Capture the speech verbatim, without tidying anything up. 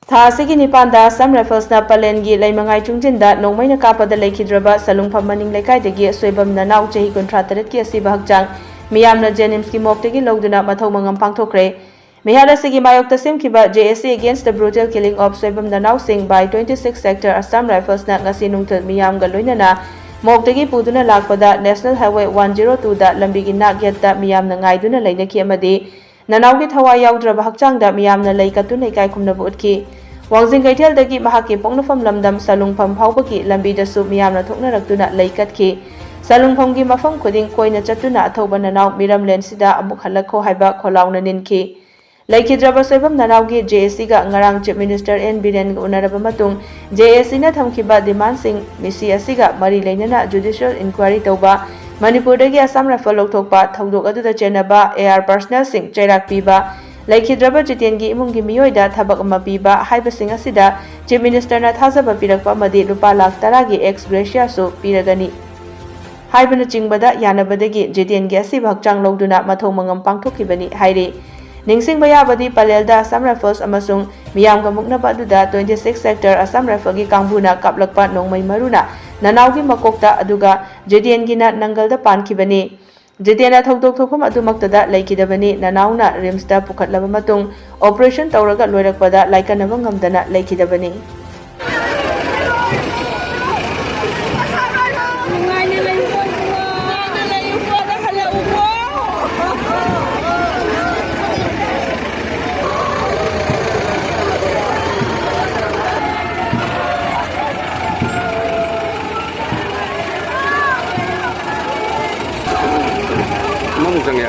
ꯊꯥ ꯑꯁꯤꯒꯤ ꯅꯤꯄꯥꯟꯗ ꯑꯁꯥꯝ ꯔꯥꯏꯐꯜꯁꯅ ꯄꯂꯦꯟꯒꯤ ꯂꯩꯃꯉꯥꯏ ꯆꯨꯡꯖꯤꯟꯗ ꯅꯣꯡꯃꯩꯅ ꯀꯥꯞꯄꯗ ꯂꯩꯈꯤꯗ꯭ꯔꯕ ꯁꯂꯨꯡꯐꯝ ꯃꯅꯤꯡ ꯂꯩꯀꯥꯏꯗꯒꯤ ꯁꯣꯏꯕꯝ ꯅꯅꯥꯎ ꯆꯍꯤ ꯀꯨꯟꯊ꯭ꯔꯥ ꯇꯔꯦꯠꯀꯤ ꯑꯁꯤꯕ ꯍꯛꯆꯥꯡ ꯃꯤꯌꯥꯝꯅ ꯖꯦꯅꯤꯝꯁꯀꯤ ꯃꯣꯛꯇꯒꯤ ꯂꯧꯗꯨꯅ ꯃꯊꯧ ꯃꯉꯝ ꯄꯥꯡꯊꯣꯛꯈ꯭ꯔꯦ꯫ ꯃꯤꯍꯥꯠ ꯑꯁꯤꯒꯤ ꯃꯥꯌꯣꯛꯇ ꯁꯦꯝꯈꯤꯕ J A C Against the Brutal Killing of Soibam Nanaosing by twenty-six Sector Assam Riflesꯅ ꯉꯁꯤ ꯅꯨꯡꯊꯤꯜ ꯃꯤꯌꯥꯝꯒ ꯂꯣꯏꯅꯅ ꯃꯣꯛꯇꯒꯤ ꯄꯨꯗꯨꯅ ꯂꯥꯛꯄꯗ National Highway one zero twoꯗ ꯂꯝꯕꯤꯒꯤ ꯅꯥꯛ ꯌꯦꯠꯇ ꯃꯤꯌꯥꯝꯅ ꯉꯥꯏꯗꯨꯅ ꯂꯩꯅꯈꯤ ꯑꯃꯗꯤ ꯅꯅꯥꯎꯒꯤ ꯊꯋꯥꯏ ꯌꯥꯎꯗ꯭ꯔꯕ ꯍꯛꯆꯥꯡꯗ ꯃꯤꯌꯥꯝꯅ ꯂꯩ ꯀꯠꯇꯨꯅ ꯏꯀꯥꯏ ꯈꯨꯝꯅꯕ ꯎꯠꯈꯤ꯫ ꯋꯥꯡꯖꯤꯡ ꯀꯩꯊꯦꯜꯗꯒꯤ ꯃꯍꯥꯛꯀꯤ ꯄꯣꯛꯅꯐꯝ ꯂꯝꯗꯝ ꯁꯂꯨꯡꯐꯝ ꯐꯥꯎꯕꯒꯤ ꯂꯝꯕꯤꯗꯁꯨ ꯃꯤꯌꯥꯝꯅ ꯊꯣꯛꯅꯔꯛꯇꯨꯅ ꯂꯩ ꯀꯠꯈꯤ꯫ ꯁꯂꯨꯡꯐꯝꯒꯤ ꯃꯐꯝ ꯈꯨꯗꯤꯡ ꯀꯣꯏꯅ ꯆꯠꯇꯨꯅ ꯑꯊꯧꯕ ꯅꯅꯥꯎ ꯃꯤꯔꯝꯂꯦꯟꯁꯤꯗ ꯑꯃꯨꯛ ꯍꯜꯂꯛꯈꯣ ꯍꯥꯏꯕ ꯈꯣꯜꯂꯥꯎꯅ ꯅꯤꯟꯈꯤ꯫ ꯂꯩꯈꯤꯗ꯭ꯔꯕ ꯁꯣꯏꯕꯝ ꯅꯅꯥꯎꯒꯤ J A Cꯒ ꯉꯔꯥꯡ Chief Minister N ꯕꯤꯔꯦꯟꯒ ꯎꯅꯔꯕ ꯃꯇꯨꯡ J A Cꯅ ꯊꯝꯈꯤꯕ demandꯁꯤꯡ ꯃꯤꯁꯤ ꯑꯁꯤꯒ ꯃꯔꯤ ꯂꯩꯅꯅ judicial inquiry ꯇꯧꯕ, ꯃꯅꯤꯄꯨꯔꯗꯒꯤ Assam Rifle ꯂꯧꯊꯣꯛꯄ, ꯊꯧꯗꯣꯛ ꯑꯗꯨꯗ ꯆꯦꯟꯅꯕ A R personnelꯁꯤꯡ ꯆꯩꯔꯥꯛ ꯄꯤꯕ, ꯂꯩꯈꯤꯗ꯭ꯔꯕ ꯖꯤꯇꯦꯟꯒꯤ ꯏꯃꯨꯡꯒꯤ ꯃꯤꯑꯣꯏꯗ ꯊꯕꯛ ꯑꯃ ꯄꯤꯕ ꯍꯥꯏꯕꯁꯤꯡ ꯑꯁꯤꯗ Chief Ministerꯅ ꯊꯥꯖꯕ ꯄꯤꯔꯛꯄ ꯑꯃꯗꯤ ꯂꯨꯄꯥ ꯂꯥꯈ ꯇꯔꯥꯒꯤ ex gratiaꯁꯨ ꯄꯤꯔꯒꯅꯤ ꯍꯥꯏꯕꯅꯆꯤꯡꯕꯗ ꯌꯥꯅꯕꯗꯒꯤ ꯖꯤꯇꯦꯟꯒꯤ ꯑꯁꯤꯕ ꯍꯛꯆꯥꯡ ꯂꯧꯗꯨꯅ ꯃꯊꯧ ꯃꯉꯝ ꯄꯥꯡꯊꯣꯛꯈꯤꯕꯅꯤ ꯍꯥꯏꯔꯤ꯫ ꯅꯤꯡꯁꯤꯡꯕ ꯌꯥꯕꯗꯤ ꯄꯂꯦꯜꯗ Assam Rifles ꯑꯃꯁꯨꯡ ꯃꯤꯌꯥꯝꯒ ꯃꯨꯛꯅꯕ ꯑꯗꯨꯗ twenty-six Sector Assam Riflesꯒꯤ ꯀꯥꯡꯕꯨꯅ ꯀꯥꯞꯂꯛꯄ ꯅꯣꯡꯃꯩ ꯃꯔꯨꯅ ꯅꯅꯥꯎꯒꯤ ꯃꯀꯣꯛꯇ ꯑꯗꯨꯒ ꯖꯤꯇꯦꯟꯒꯤꯅ ꯅꯪꯒꯜꯗ ꯄꯥꯟꯈꯤꯕꯅꯤ꯫ ꯖꯤꯇꯦꯟꯅ ꯊꯧꯗꯣꯛ ꯊꯣꯛꯐꯝ ꯑꯗꯨꯃꯛꯇꯗ ꯂꯩꯈꯤꯗꯕꯅꯤ꯫ ꯅꯅꯥꯎꯅ RIMSꯇ ꯄꯨꯈꯠꯂꯕ ꯃꯇꯨꯡ operation ꯇꯧꯔꯒ ꯂꯣꯏꯔꯛꯄꯗ ꯂꯥꯏꯀꯠꯅꯕ ꯉꯝꯗꯅ ꯂꯩꯈꯤꯗꯕꯅꯤ꯫ ꯑꯃꯃꯨꯛ ꯆꯪꯉꯦ꯫